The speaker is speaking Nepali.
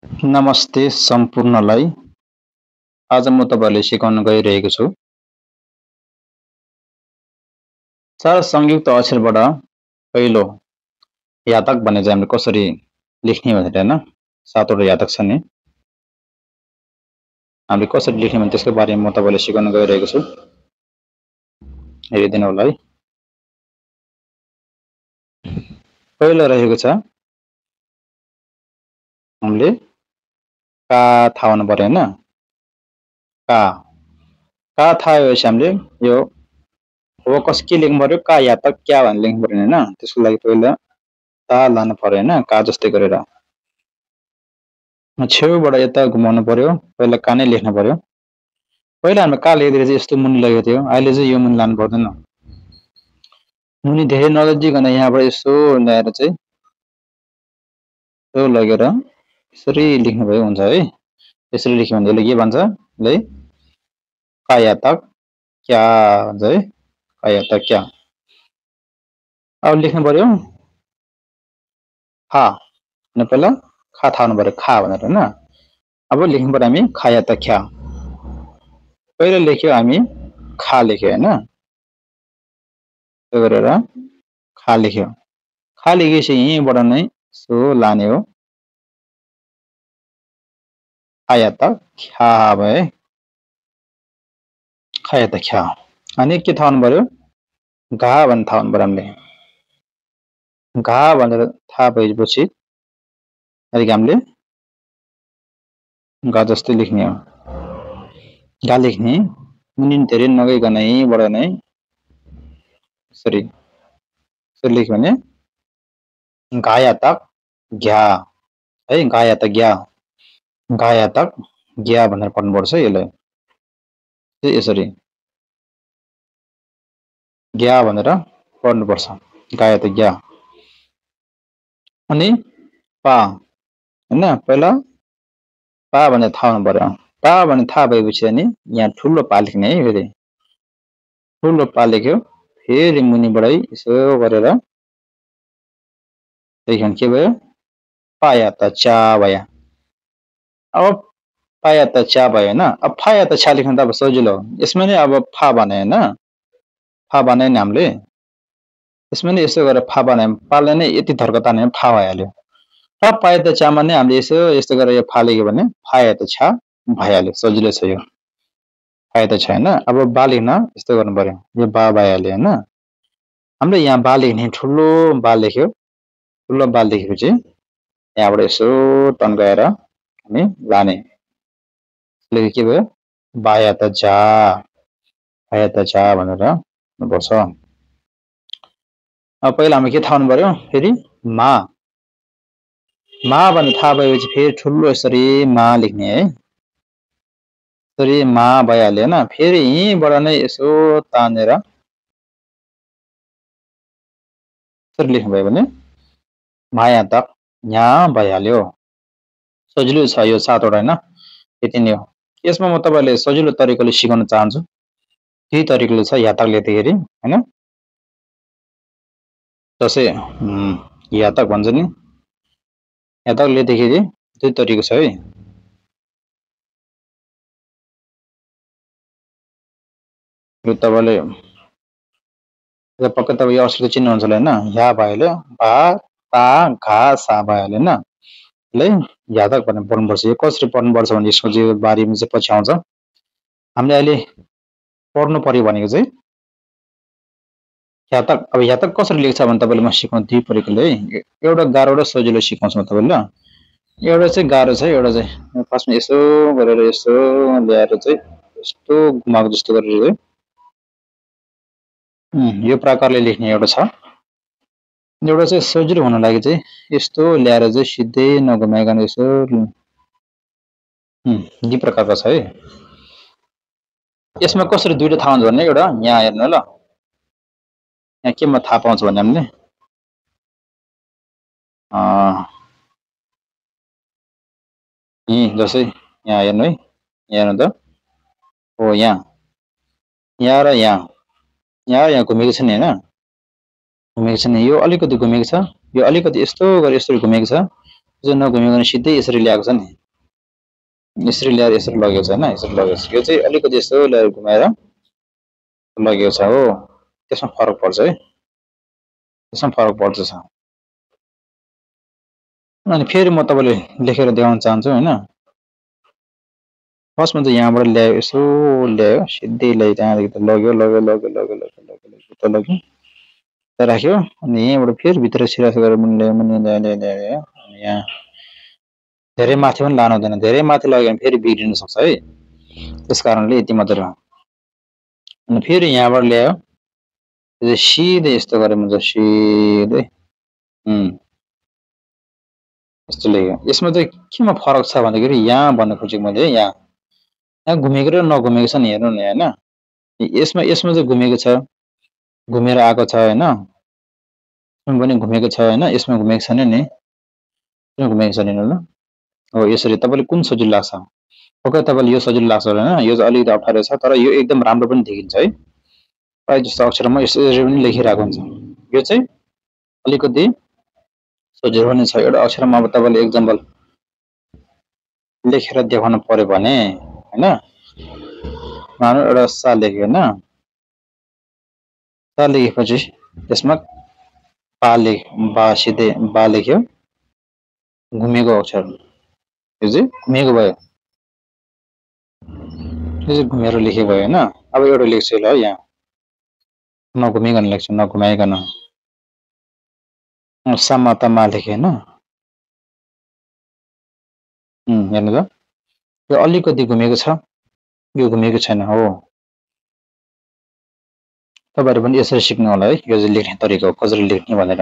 नमस्ते सम्पूर्णलाई। आज म तपाईँहरूले सिकाउन गइरहेको छु 4 संयुक्त अक्षरबाट पहिलो यातक भन्ने चाहिँ हामीले कसरी लेख्ने भनेर हैन 7 वटा यातक छ नि हामीले कसरी लेख्ने भने त्यसको बारेमा म तपाईँलाई सिकाउन गइरहेको छु। हेरिदिनु होला है। पहिलो रहेको छ हामीले का थाहा हुनु पर्यो हैन का थाहा भएपछि हामीले यो हो के लेख्नु पर्यो का यातक क्या भनेर लेख्नु पर्यो हैन त्यसको लागि पहिला ता लानु पर्यो हैन का जस्तै गरेर छेउबाट यता घुमाउनु पर्यो पहिला का नै लेख्नु पर्यो। पहिला हामीले का लेख्दै चाहिँ यस्तो मुनि लगेको थियो अहिले चाहिँ यो मुनि लानु पर्दैन मुनि धेरै नलजिकन यहाँबाट यसो ल्याएर चाहिँ यो लगेर यसरी लेख्नु भयो हुन्छ है। यसरी लेख्यो भने यसले के भन्छ ले का यातक क्या भन्छ है का यातक क्या। अब लेख्नु पर्यो खा अनि पहिला खा थाहा हुनु पर्यो खा भनेर हैन। अब लेख्नु पर्यो हामी खा यातक ख्या पहिला लेख्यो हामी खा लेख्यो हैन त्यो गरेर खा लेख्यो खा लेखेपछि यहीँबाट नै सो लाने हो खा यातक ख्या भयो है खा यातक ख्या। अनि के थाहा हुनु पर्यो घा भन्ने थाहा हुनु पर्यो हामीले घा भनेर थाहा भएपछि अहिले हामीले घा जस्तै लेख्ने हो घा लेख्ने मुनि धेरै नगइकन यहीँबाट नै यसरी लेख्यो भने घा यातक घ्या है घा यातक घ्या घा यातक घ्या भनेर पढ्नुपर्छ यसलाई यसरी घ्या भनेर पढ्नुपर्छ घा यातक घ्या। अनि पा हैन पहिला पा भनेर थाहा हुनु पर्यो पा भन्ने थाहा भएपछि अनि यहाँ ठुलो पा लेख्ने है फेरि ठुलो पा लेख्यो फेरि मुनिबाटै यसो गरेर लेख्यो भने के भयो पाया त चा भयो। अब पाया त चा भयो हैन अब फाया त छा लेख्न त अब सजिलो यसमा नै अब फा भने हैन फा भने नि हामीले यसमा नै यसो गरेर फा भने पाले नै यति धर्कता नै फा भइहाल्यो र पाया त चामा नै हामीले यसो यस्तो गरेर यो फा लेख्यो भने फाया त छा भइहाल्यो सजिलो छ यो फाया त छैन। अब बा लेख्न यस्तो गर्नु पर्यो यो बा भइहाल्यो हैन हामीले यहाँ बा लेख्ने ठुलो बा लेख्यो ठुलो बा लेखेपछि यहाँबाट यसो तन्काएर हामी लाने लेख्यो के भयो बाया त जा भनेर भन्नुपर्छ। अब पहिला हामी के थाहा हुनु पर्यो फेरि मा भन्ने थाहा भएपछि फेरि ठुलो यसरी मा लेख्ने है यसरी मा भइहाल्यो हैन फेरि यहीँबाट नै यसो तानेर यसरी लेख्नुभयो भने माया तक यहाँ भइहाल्यो सजिलो छ यो 7 वटा हैन यति नै हो। यसमा म तपाईलाई सजिलो तरिकाले सिकाउन चाहन्छु यही तरिकाले छ यातक लेख्दाखेरि हैन जस्तै यातक भन्छ नि यातक लेख्दाखेरि दुई तरिका छ है यो तपाईले पक्कै तपाईँ यो अक्षर चिन्नुहुन्छ होला हैन या भइहाल्यो बा ता घा सा भइहाल्यो हैन ल यातक भनेर पढ्नुपर्छ यो कसरी पढ्नुपर्छ भने यसको चाहिँ बारेमा चाहिँ पछि आउँछ। हामीले अहिले पढ्नु पर्यो भनेको चाहिँ यातक अब यातक कसरी लेख्छ भने तपाईले म सिकाउन दुई तरिकाले है एउटा गाह्रो र सजिलो सिकाउँछु म तपाईलाई एउटा चाहिँ गाह्रो छ एउटा चाहिँ फर्स्टमा यसो गरेर यसो ल्याएर चाहिँ यस्तो घुमाएको जस्तो गरेर यो प्रकारले लेख्ने एउटा छ एउटा चाहिँ सजिलो हुन लागि चाहिँ यस्तो ल्याएर चाहिँ सिधै नघुमाइकन यसो दुई प्रकारको छ है। यसमा कसरी दुईटा थाहा हुन्छ भने एउटा यहाँ हेर्नु ल यहाँ केमा थाहा पाउँछ भने हामीले जस्तै यहाँ हेर्नु है यहाँ हेर्नु त हो यहाँ र यहाँ घुमेको छ नि हैन घुमेको छ नि यो अलिकति घुमेको छ यो अलिकति यस्तो गरी यसरी घुमेको छ जो नघुमिकन सिधै यसरी ल्याएको छ नि, यसरी ल्याएर यसरी लगेको छ होइन, यसरी लगेको छ। यो चाहिँ अलिकति यस्तो ल्याएर घुमाएर लगेको छ हो, त्यसमा फरक पर्छ है, त्यसमा फरक पर्छ। अनि फेरि म तपाईँले लेखेर देखाउन चाहन्छु होइन। फर्स्टमा चाहिँ यहाँबाट ल्यायो, यसो ल्यायो, सिधै ल्यायो, त्यहाँदेखि त लग्यो लग्यो लग्यो लग्यो लग्यो लग्यो त लग्यो, राख्यो। अनि यहीँबाट फेरि भित्र सिरास गरेर ल्यायो। यहाँ धेरै माथि पनि लानु हुँदैन, धेरै माथि लग्यो भने फेरि बिग्रिन सक्छ है, त्यस कारणले यति मात्र हो। अनि फेरि यहाँबाट ल्यायो, सिधै यस्तो गरेर हुन्छ, सिधै यस्तो लेख्यो। यसमा चाहिँ केमा फरक छ भन्दाखेरि यहाँ भन्न खोजेको मैले, यहाँ घुमेको र नघुमेको छ नि, हेर्नु नि होइन। यसमा चाहिँ घुमेको छ, घुमेर आएको छ होइन, यसमा पनि घुमेको छ होइन, यसमा घुमेको छैन नि, यसमा घुमेको छैन ल। हो यसरी तपाईँले कुन सजिलो लाग्छ? ओके, तपाईँले यो सजिलो लाग्छ होइन, यो चाहिँ अलिकति अप्ठ्यारो छ, तर यो एकदम राम्रो पनि देखिन्छ है। प्रायः जस्तो अक्षरमा यसरी पनि लेखिरहेको हुन्छ। यो चाहिँ अलिकति सजिलो पनि छ। एउटा अक्षरमा अब तपाईँले एक्जाम्पल लेखेर देखाउनु पर्यो भने होइन, मानौ एउटा सा लेख्यो होइन, सा लेखेपछि त्यसमा बा सिधै बा लेख्यो, घुमेको अक्षर, यो चाहिँ घुमेको भयो, यो चाहिँ घुमेर लेखेको भयो होइन। अब एउटा लेख्छु ल, यहाँ नघुमिकन लेख्छु, नघुमाइकन, सामातामा लेखेँ होइन। हेर्नु त, यो अलिकति घुमेको छ, यो घुमेको छैन हो। तपाईँहरू पनि यसरी सिक्नु होला है, यो चाहिँ लेख्ने तरिका हो, कसरी लेख्ने भनेर।